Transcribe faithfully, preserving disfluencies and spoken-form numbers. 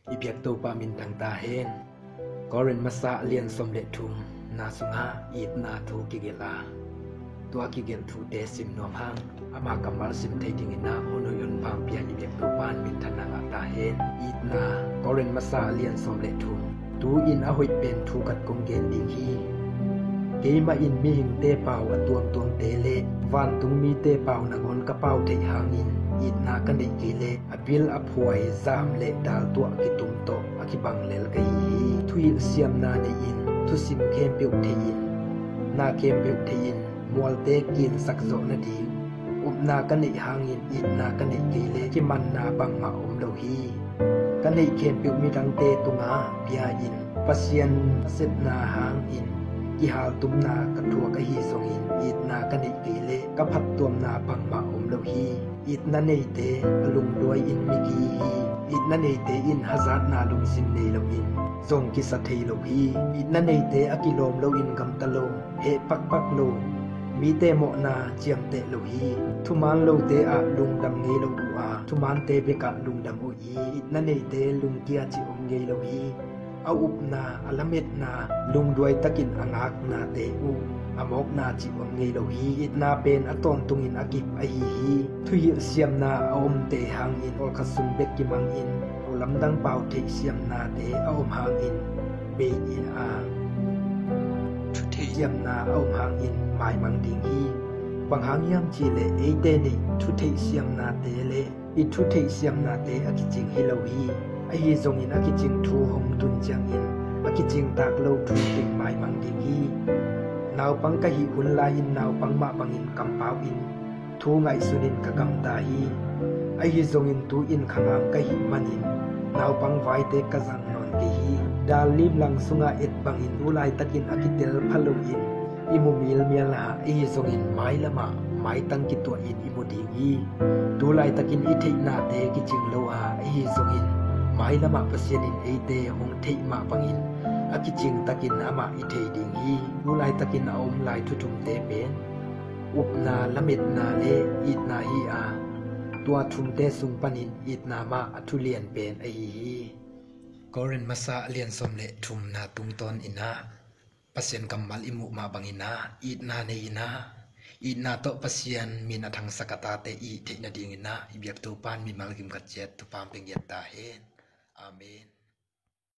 I biak Topa minthang ta hen. Korin masa a lian sawm le thum na sungah itna thu kigelh a, tua kigelh thute sim nuam hang. Ama kammal sim thei dingin ah hun hoih hun pha pia i biak Topa in minthanna ngah ta hen. Itna, Korin masa a lian sawm le thum. Tu-in a hoih pen thu khat kong gen ding hi. Keimah in mihingte pau a tuamtuamte le vantung mite pau nangawn ka pau theih hangin itna ka neih kei leh a bil a phuai, zam le dal tuah kitum tawh a kibang lel ka hi hi. Thuhilh siamna nei-in, thusim khempeuh thei-in, na khempeuh thei-in, mualte kinsak zawh nading upna ka neih hangin itna ka neih kei leh kimanna bangmah om lo hi. Ka neih khempeuh midangte tungah pia-in, Pasian sepna hangin kihaltumna ka thuak ahi zongin itna ka neih kei leh ka phattuamna bangmah om lo hi. Itna neite a lungduai in migi hi. Itna neite in hazatna lungsim nei loin zong kisa thei lo hi. Itna neite a kilawm loin gamta lo, heh pakpak lo, mite mawhna ciamteh lo hi. Thuman lote ah lungdam ngei lo uh a, thumante bekah lungdam uh hi. Itna neite lungkia cih om ngei lo hi. A upna, a lametna, lungduai takin a ngaknate uh a mawkna cih om ngei lo hi. Itna pen a tawntungin a kip ahi hi. Thuhilh siamna a omte hangin pawlkhat sung bek kimangin, a lamdang pau theih siamnate a om hangin bei in a, thutheih siamna a om hangin maimang ding hi. Bang hang hiam cihleh eite neih thutheih siamnate le i thutheih siamnate a kicing hi lo hi. Ahi zongin a kicing thu hong tun ciangin a kicing tak lo thu teng maimang ding hi. Naupang ka hih hun lai-in naupang mah bangin kampau-in thu ngaihsunin ka gamta hi. Ahi zongin tu-in khangham ka hih manin naupang vaite ka zang nawn kei hi. Dal limlang sungah et bangin tu laitakin a kitel pha loin i mu milmial a, ahi zongin mailamah maitang kituahin i mu ding hi. Tu laitakin i theihnate kicing lo a, ahi zongin mailamah Pasian in eite hong theih mah bangin a kicing takin amah i thei ding hi. Tu laitakin a om lai thu thumte pen upna, lametna le itna hi a, tua thumte sung panin itna mah a thulian pen ahi hi. Korin masa a lian sawm le thumna tungtawn in ah Pasian kammal i muh mah bangin ah itna nei in ah, itna tawh Pasian min a thangsak a tate i theih nadingin ah i biak Topa in mimal gimkhat ciat thupha hong pia ngiat ta hen. Amen.